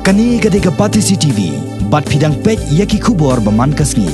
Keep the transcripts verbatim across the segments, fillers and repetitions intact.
Kane ka dei ka Batesi T V, bad phi dang peit ïa ki khubor ba man ka sngi.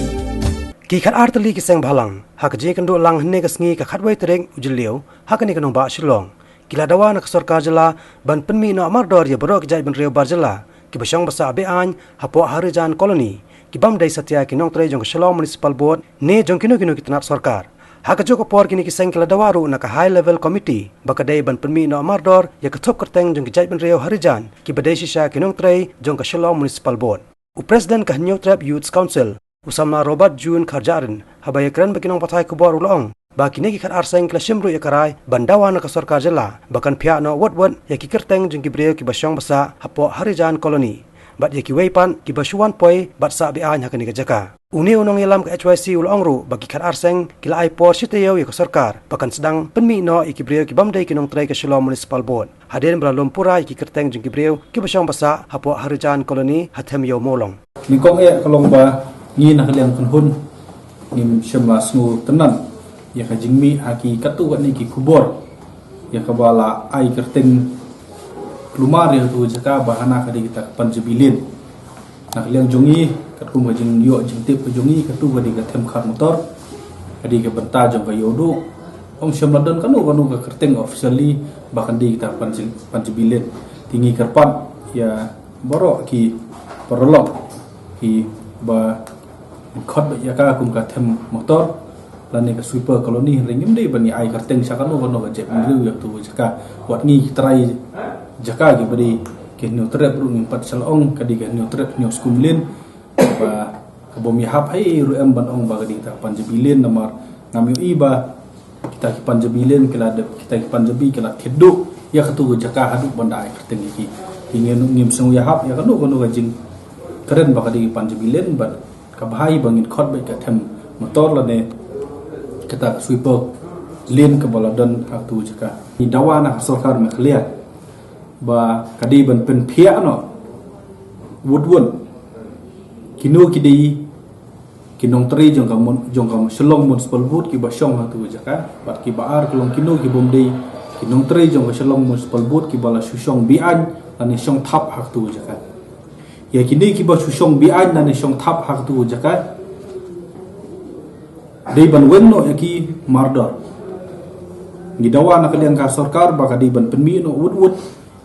Ki khatar tylli ki seng bhalang, ha ka jingïakynduh lang hynne ka sngi ka khatwei tarik u Jylliew, ha kane ka nongbah Shillong, ki la dawa na ka sorkar jylla ban pynmih noh mardor ïa baroh ki jaitbynriew bar jylla kiba shong basa beaiñ hapoh Harijan Colony, ki bym dei satia ki nongtrei jong ka Shillong Municipal Board ne jong kino kino ki tnat sorkar. Ha kajuh ka por kine ki seng ki la dawa ruh na ka High Level Committee ba ka dei ban pynmih noh mardor ïa ka thup kyrteng jong ki jaitbynriew Harijan kiba dei shisha ki nongtrei jong ka Shillong Municipal Board. U President ka Hynñiewtrep Youth Council, u samla Robert June Kharjahrin, haba ïakren bad ki nongpathai khubor u la ong ba kine ki khatar seng ki la shim ruh ïa ka rai ban dawa na ka sorkar jylla ba kan phiah noh wut wut ïa ki kyrteng jong ki briew kiba shong basa hapoh Harijan Colony bad ïa kiwei pat kiba shu wan poi bad sah beaiñ ha kane ka jaka. Une u nongïalam ka H Y C u la ong ruh ba ki khatar seng ki la ai por shi taïew ïa ka sorkar ba kan sdang pynmih noh ïa ki briew ki bym dei ki nongtrei ka Shillong Municipal Board hadien ba la lum pura ïa ki kyrteng jong ki briew kiba shong basa hapoh Harijan Colony ha Them Ïew Mawlong. Nyngkong eh ka long ba ngi na ka liang kynhun ngim shym la sngewtynnad ïa ka jingmih ha ki katto katne ki khubor ïa kaba la ai kyrteng kulmar ïa katu ka jaka ba hana ka dei kata ka Punjabi Lane. Na ka liang jong ngi, katkum ka jingïoh jingtip ka jong ngi, katu ka dei ka themkhar motor, ka dei ka bynta jong ka Ïewduh. Ym shym la don kano kano ka kyrteng officially ba kan dei kata Punja-, Punjabi Lane. Te ngi kyrpad ïa baroh ki paralok kiba khot beit ïa ka kum ka them motor lane ka sweeper colony, hynrei ngim dei ban ïa ai kyrteng sha kano kano ka jaitbynriew ïa katu ka jaka. Wat ngi ki trai jaka kiba dei ki Hynñiewtrep ruh ngim pat shu la ong ka dei ka Hynñiewtrep Hynñiewskum Lane. Ba ka bym ïahap hi ruh em ban ong ba ka dei kata Punjabi Lane namar ngam ïohi ba kita ki Punjabi Lane ki la dep, kita ki Punjabi ki la thied duh ïa katu ka jaka haduh ban da ai kyrteng ïa ki. Te ngim, ngim sngewïahap ïa kano kano ka jingkren ba ka dei ka Punjabi Lane bad ka bha hi ba ngin khot beit ka them motor lane kata ka sweeper lane kaba la don ha katu ka jaka. Ngi dawa na ka sorkar Meghalaya ba ka dei ban pynphiah noh wut wut kino ki dei ki nongtrei jong ka mun-, jong ka Shillong Municipal Board kiba shong ha katu ka jaka, bad kiba ar ka long kino ki bym dei ki nongtrei jong ka Shillong Municipal Board kiba la shu shong beaiñ lane shong thap ha katu ka jaka. Ïa kine kiba shu shong beaiñ lane shong thap ha katu ka jaka, dei ban weng noh ïa ki mardor. Ngi dawa na ka liang ka sorkar ba ka dei ban pynmih noh wut wut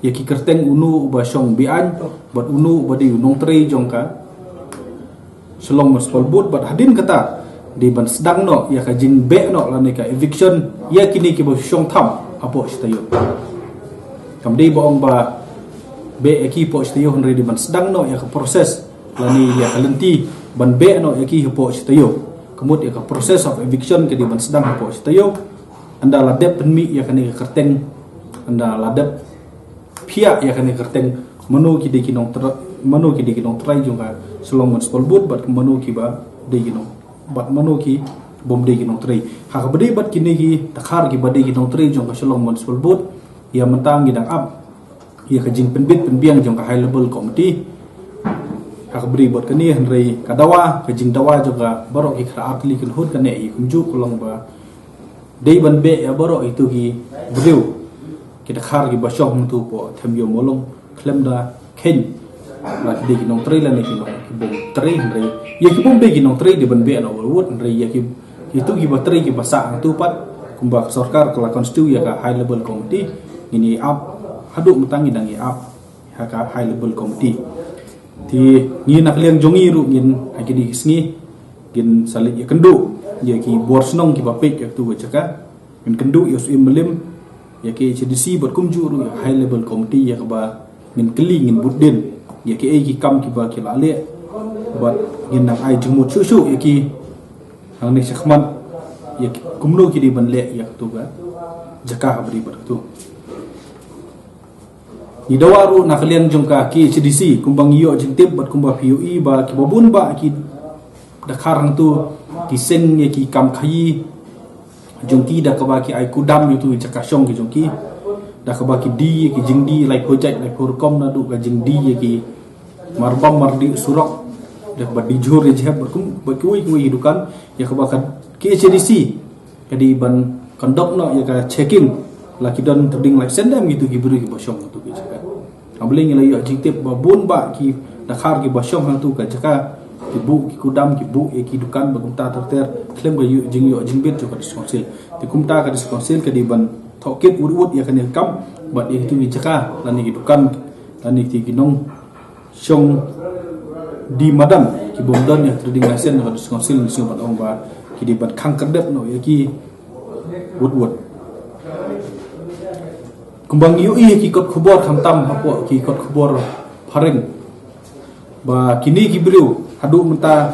ïa ki kyrteng uno uba shong beaiñ bad uno uba dei u nongtrei jong ka Shillong Municipal Board, bad hadien kata dei ban sdang noh ïa ka jingbeh noh lane ka eviction ïa kine kiba shong thap hapoh shi taïew. Kam dei ba ong ba beh ïa ki hapoh shi taïew, hynrei dei ban sdang noh ïa ka process lane ïa ka lynti ban beh noh ïa ki hapoh shi taïew. Ka mut ïa ka process of eviction ka dei ban sdang hapoh shi taïew. Ynda la dep pynmih ïa kane ka kyrteng, ynda la dep phiah ïa kane ka kyrteng, mano ki dei ki nongtrei, mano ki dei ki nongtrei jong ka Shillong Municipal Board bad mano kiba dei ki nong, bad mano ki bym dei ki nongtrei. Ha kaba dei bad kine ki dkhar kiba dei ki nongtrei jong ka Shillong Municipal Board, ïa mynta ngi dang ap ïa ka jingpynbit pynbiang jong ka High Level Committee. Ha kaba dei bad kane, hynrei ka dawa, ka jingdawa jong ka baroh ki khatar tylli kynhun kane hi kumjuh ka long ba dei ban beh ïa baroh itu ki briew, ki dkhar kiba shong hangtu hapoh Them Ïew Mawlong, khlem da kheiñ ba ki dei ki nongtrei lane ki nong, ki bym trei, hynrei ïa ki bym dei ki nongtrei dei ban beh noh wut wut, hynrei ïa ki, itu kiba trei kiba sah hangtu pat, kumba ka sorkar ka la constitute ïa ka High Level Committee, ngin ïa ap haduh mynta ngi dang ïa ap ha ka High Level Committee. Te ngi na ka liang jong ngi ruh ngin ha kine ki sngi ngin sa leit ïakynduh ïa ki bor shnong kiba peit ïa katu ka jaka. Ngin kynduh ïa u Syiem Mylliem, ïa ka K H A D C bad kumjuh ruh ïa ka High Level Committee ïa kaba ngin kylli, ngin bud dien ïa kiei ki kam kiba ki la leh bad ngin nang ai jingmut shuh shuh ïa ki hangne shakhmat ïa ki kumno ki dei ban leh ïa katu ka jaka ha ba dei bad katu. Ngi dawa ruh na ka liang jong ka K H A D C, kumba ngi ïoh jingtip bad kumba phi ïohi ba kiba bun ba ki dkhar hangtu ki seng ïa ki kam khaïi jong ki da kaba ki ai kudam ïa utu i jaka shong ki jong ki, da kaba ki die ïa ki jingdie laiphew jait laiphew rukom, naduh ka jingdie ïa ki marbam mardih surok, da kaba die jhur ïa jhep bad kum, bad kiwei kiwei ki dukan, ïa kaba ka K H A D C ka dei ban conduct noh ïa ka checking la ki don tdeng lai sendem kitu ki briew kiba shong hangtu ki jaka. Nga bling ïa la ïoh jingtip ba bun ba ki dkhar kiba shong hangtu ka jaka, ki buh ki kudam, ki buh ïa ki dukan ba kumta ter ter, khlem ka ïoh jingïoh jingbit jong ka District Council. Te kumta ka District Council ka dei ban thoh kit wut wut ïa kane ka kam, bad ïa kitu ki jaka lane ki dukan lane ki nongshong die madan ki bym don ïa trading license na ka District Council, ngi sngew ban ong ba ki dei ban khang khyrdep noh ïa ki wut wut. Kumba ngi ïohi ïa ki kot khubor khamtam hapoh ki kot khubor phareng ba kine ki briew haduh mynta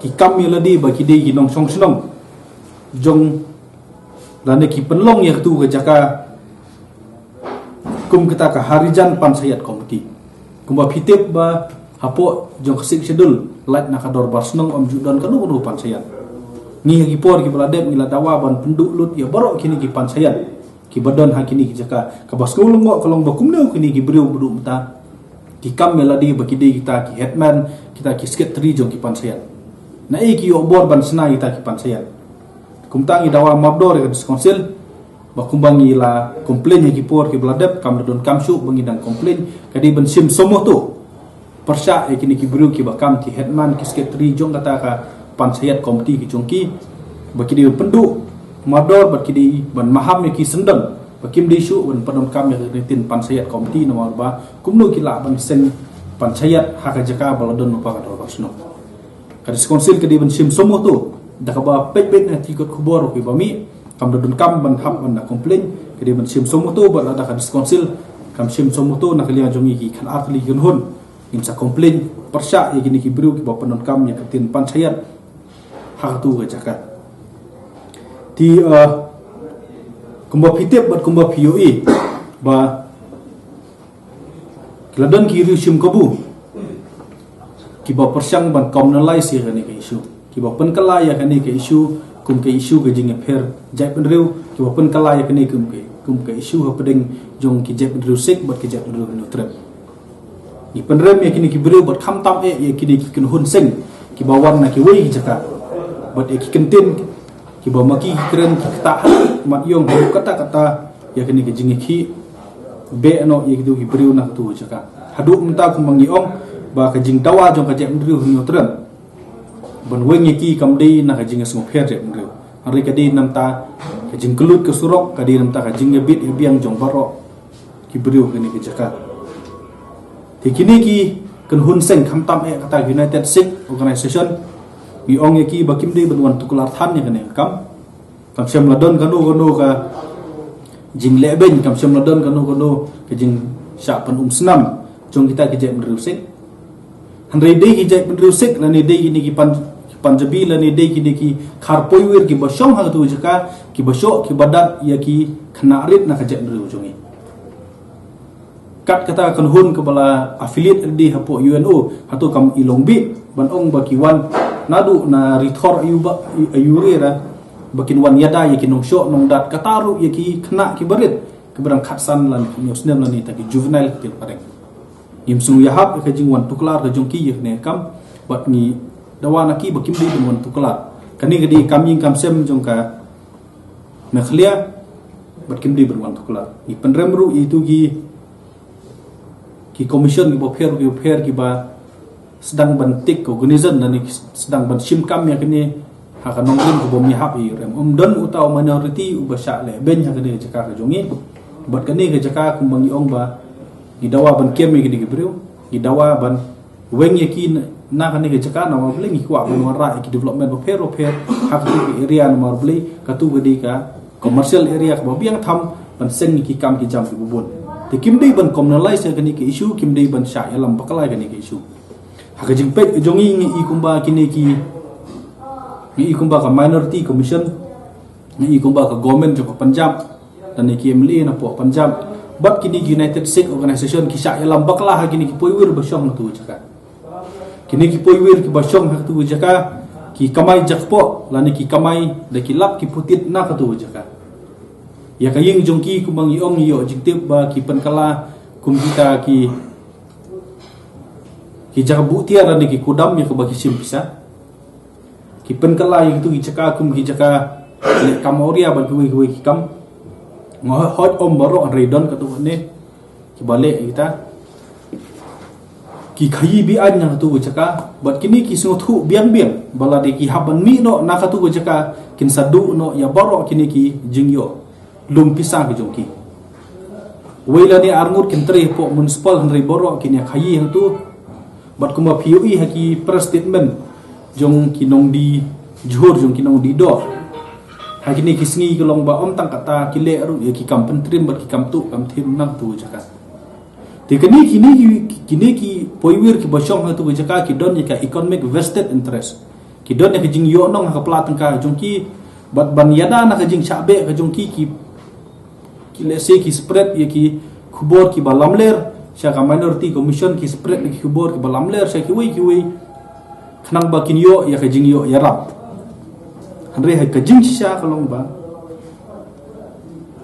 ki kam ïa lade ba ki dei ki nongshong shnong jong lane ki pynlong ïa katu ka jaka kum kata ka Harijan Panchayat Committee. Kumba phi tip ba hapoh jong ka Sixth Schedule lait na ka Dorbar Shnong ym ju don kano kano panchayat. Ngi ha ki por kiba la dep ngi la dawa ban pynduh lut ïa baroh kine ki panchayat kiba don ha kine ki jaka. Kaba sngewlyngngoh ka long ba kumno kine ki briew ba duh mynta ki kam ïa lade ba ki dei kita ki headman, kita ki secretary jong ki panchayat. Naei ki ïoh bor ban shna kita ki panchayat. Kumta ngi dawa mapdor ïa ka District Council ba kumba ngi la complain ha ki por kiba la dep, kam da donkam shuh ba ngi dang complain, ka dei ban shim suo motu pyrshah ïa kine ki briew kiba kam ki headman, ki secretary jong kata ka Panchayat Committee ki jong ki, ba ki dei ban pynduh mardor bad ki dei ban maham ïa ki syndon ba kim dei shuh ban pyndonkam ïa ka ktien Panchayat Committee namar ba kumno ki lah ban seng panchayat ha ka jaka ba la don lypa ka Dorbar Shnong. Ka District Council ka dei ban shim suo motu da kaba peit beit na ki kot khubor kiba mih, kam da donkam ban hap ban da complain. Ka dei ban shim suo motu bad lada ka District Council kam shim suo motu na ka liang jong ngi ki khatar tylli ki kynhun ngin sa complain pyrshah ïa kine ki briew kiba pyndonkam ïa ka ktien panchayat ha katu ka jaka. Te, uh, kumba phi tip bad kumba phi ïohi ba ki la don ki riew shim kabu kiba pyrshang ban communalize ïa kane ka issue, kiba pynkylla ïa kane ka issue kum ka issue ka jingïapher jaitbynriew, kiba pynkylla ïa kane kum ka, kum ka issue hapdeng jong ki jaitbynriew Sikh bad ki jaitbynriew Hynñiewtrep. Ngi pynrem ïa kine ki briew bad khamtam eh ïa kine ki kynhun seng kiba wan na kiwei ki jaka bad ïa ki kyntien kiba ma ki ki kren ki ktah mat ïong haduh katta katta ïa kane ka jingïakhih beh noh ïa kitu ki briew na katu ka jaka. Haduh mynta kumba ngi ong ba ka jingdawa jong ka jaitbynriew Hynñiewtrep ban weng ïa ki kam dei na ka jingsngewpher jaitbynriew, hynrei ka dei namar ka jingkyllut ka surok, ka dei namar ka jingïabit ïabiang jong baroh ki briew kane ka jaka. Te kine ki kynhun seng khamtam eh kata United Sikh Organization, ngi ong ïa ki ba kim dei ban wan tuklar than ïa kane ka kam. Kam shym la don kano kano ka jinglehbeiñ, kam shym la don kano kano ka jingshah pynumsnam jong kita ki jaitbynriew Sikh. Hynrei dei ki jaitbynriew Sikh lane dei kine ki Pan-, Punjabi lane dei kine ki Khar Poiwir kiba shong ha katu ka jaka kiba shoh kiba dat ïa ki khynnah rit na ka jaitbynriew jong ngi. Kat kata ka kynhun kaba la affiliate already hapoh U N O, hato kam i long bit ban ong ba ki wan naduh na Ri Thor Aïu ba, Aïu Ri ra ba kin wan ïada ïa ki nongshoh nongdat, kata ruh ïa ki khynnah kiba rit kiba dang khatsan lane hynñiew snem lane kita ki juvenile ki phareng. Ngim sngew ïahap ïa ka jingwan tuklar ka jong ki ïa kane ka kam bad ngi dawa na ki ba kim dei ban wan tuklar. Kane ka dei kam ïing kam sem jong ka Meghalaya bad kim dei ban wan tuklar. Ngi pynrem ruh ïa itu ki, ki commission kiba pher kiba pher kiba sdang ban take cognizance lane sdang ban shim kam ïa kane ha ka nongrim kaba ym ïahap ïa u rem. Ym don uta u minority uba shah lehbeiñ ha kane ka jaka ka jong ngi. Bad kane ka jaka kumba ngi ong ba ngi dawa ban kem ïa kine ki briew, ngi dawa ban weng ïa ki na, na kane ka jaka namar balei ngi kwah ban wanrah ïa ki development bapher bapher ha katu ka area namar balei katu ka dei ka commercial area kaba biang tham ban seng ïa ki kam ki jam kiba bun. Te kim dei ban communalize ïa kane ka issue, kim dei ban shah ïalam bakla ïa kane ka issue. Ha ka jingpeit ka jong ngi, ngi i kumba kine ki, ngi i kumba ka Minority Commission, ngi i kumba ka government jong ka Punjab lane ki M L A napoh Punjab bad kine ki United Sikh Organization ki shah ïalam bakla ha kine ki poiwir ba shong ha katu ka jaka. Kine ki poiwir kiba shong ha katu ka jaka ki kamai jakpoh lane ki kamai da ki lap ki putit na katu ka jaka. Ïa ka ïing jong ki kumba ngi ong ngi ïoh jingtip ba ki pynkylla kum kita ki, ki jaka buh tiar lane ki kudam ïa kaba ki shim pisa. Ki pynkylla ïa kitu ki jaka kum ki jaka leh kam awria bad kiwei kiwei ki kam. Nga hoi hoi ym baroh hynrei don katto katne. Kiba leh ïa kita ki khaïi be-aiñ na katu ka jaka, bad kine ki sngewthuh biang biang ba lada ki hap ban mih noh na katu ka jaka, kin sa duh noh ïa baroh kine ki jingïoh lum pisa ki jong ki. Wei lane ar ngut kin trei hapoh municipal, hynrei baroh kin ïa khaïi hangtu. Bad kumba phi ïohi ha ki press statement jong ki nongdie jhur, jong ki nongdie dor, ha kine ki sngi ka long ba ym tang kata ki leh ruh ïa ki kam pyntrim bad ki kam tuh kam thim na katu ka jaka. Te kine, kine ki, kine ki poiwir kiba shong ha katu ka jaka ki don ïa ka economic vested interest. Ki don ïa ka jingïohnong ha ka pla tyngka jong ki, bad ban ïada na ka jingshah beh ka jong ki, ki, ki, let's say, ki spread ïa ki khubor kiba lamler sha ka Minority Commission, ki spread ïa ki khubor kiba lamler sha kiwei kiwei, khnang ba kin ïoh ïa ka jingïoh ïarap. Hynrei ha ka jingshisha ka long ba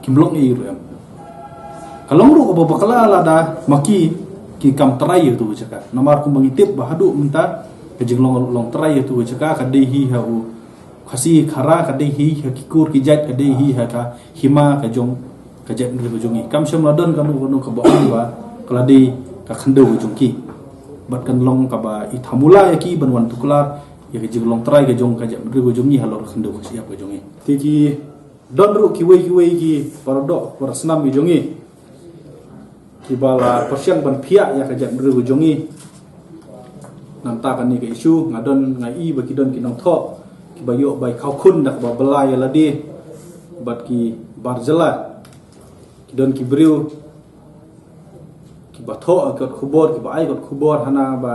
kim long ei ruh em. Ka long ruh kaba bakla lada ma ki ki kam trai ïa katu ka jaka. Namar kumba ngi tip ba haduh mynta ka jinglong, long trai ïa katu ka jaka ka dei hi ha u Khasi Khara, ka dei hi ha ki kur ki jait, ka dei hi ha ka hima ka jong ka jaitbynriew ka jong ngi. Kam shym la don kano kano kaba ong ba ka la dei ka khyndew ka jong ki. Bad kan long kaba i thamula ïa ki ban wan tuklar ïa ka jinglong trai ka jong ka jaitbynriew ka jong ngi halor ka khyndew ka shyiap ka jong ngi. Te ki don ruh kiwei kiwei ki paradoh parasnam ki jong ngi kiba la pyrshang ban phiah ïa ka jaitbynriew ka jong ngi. Nangta kane ka issue nga don, nga i ba ki don ki nongthoh kiba ïoh bai khawkhun da kaba bylla ïa lade bad ki bar jylla. Ki don ki briew kiba thoh kot khubor, kiba ai kot khubor hana ba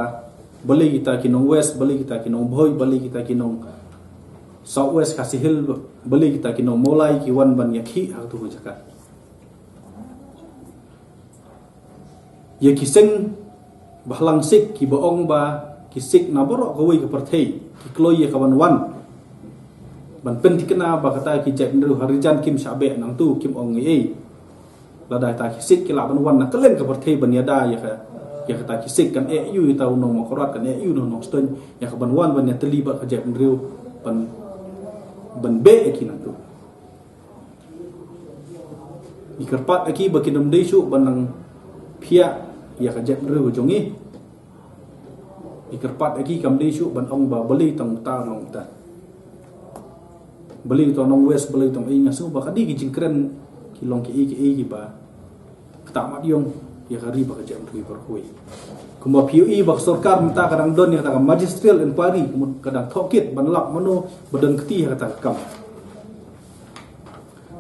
balei kita ki nong West, balei kita ki nong Bhoi, balei kita ki nong South West Khasi Hills, balei kita ki nong Mawlai ki wan ban ïakhih ha katu ka jaka. Ïa ki seng ba hlang Sikh kiba ong ba ki Sikh na baroh kawei ka pyrthei ki kloi ïa ka ban wan ban pynthikna ba kata ki jaitbynriew Harijan kim shah beh nangtu, kim ong ei ei. Lada kata ki Sikh ki lah ban wan na kylleng ka pyrthei ban ïada ïa ka, ïa kata ki Sikh, kan eh ïa u ita u nong Mawkyrwat, kan eh ïa u nong Nongstoiñ, ïa ka ban wan ban ïatylli bad ka jaitbynriew ban, ban beh ïa ki nangtu. Ngi kyrpad ïa ki ba kin ym dei shuh ban nang phiah ïa ka jaitbynriew ka jong ngi. Ngi kyrpad ïa ki kam dei shuh ban ong ba balei tang uta long uta, balei uta nong West, balei tang ei. Nga sngew ba ka dei ki jingkren ki long kiei kiei kiba ktah mat ïong ïa ka ri bad ka jaitbynriew baroh kawei. Kumba phi ïohi ba ka sorkar mynta ka dang don ïa kata ka magisterial inquiry, ka dang thoh kit ban lap mano ba don kti ha kata ka kam.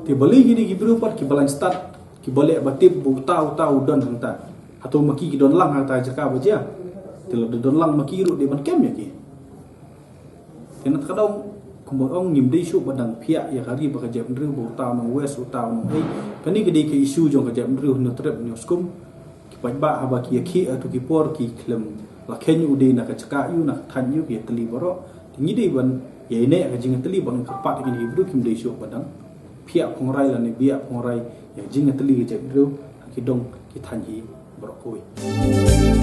Te balei kine ki briew pat kiba lain stad kiba leh ba tip ba uta uta u don hangta? Hato ma ki ki don lang ha kata ka jaka ba jia? Te lada don lang ma ki ruh dei ban kem ïa ki. Te na kata ka daw kumba ong, ngim dei shuh ban dang phiah ïa ka ri bad ka jaitbynriew ba uta u nong West, uta u nong ei. Kane ka dei ka issue jong ka jaitbynriew Hynñiewtrep Hynñiewskum. Ki paidbah haba ki ïakhih ha kito ki por ki khlem la kheiñ u dei na ka jaka aiu, na ka thaiñ aiu, ki ïatylli baroh. Te ngi dei ban ïaineh ka jingïatylli, ban kyrpad ïa kine ki briew kim dei shuh ban dang phiah phongrai lane biah phongrai ïa ka jingïatylli ka jaitbynriew ha ki dong ki thaiñ hi baroh kawei.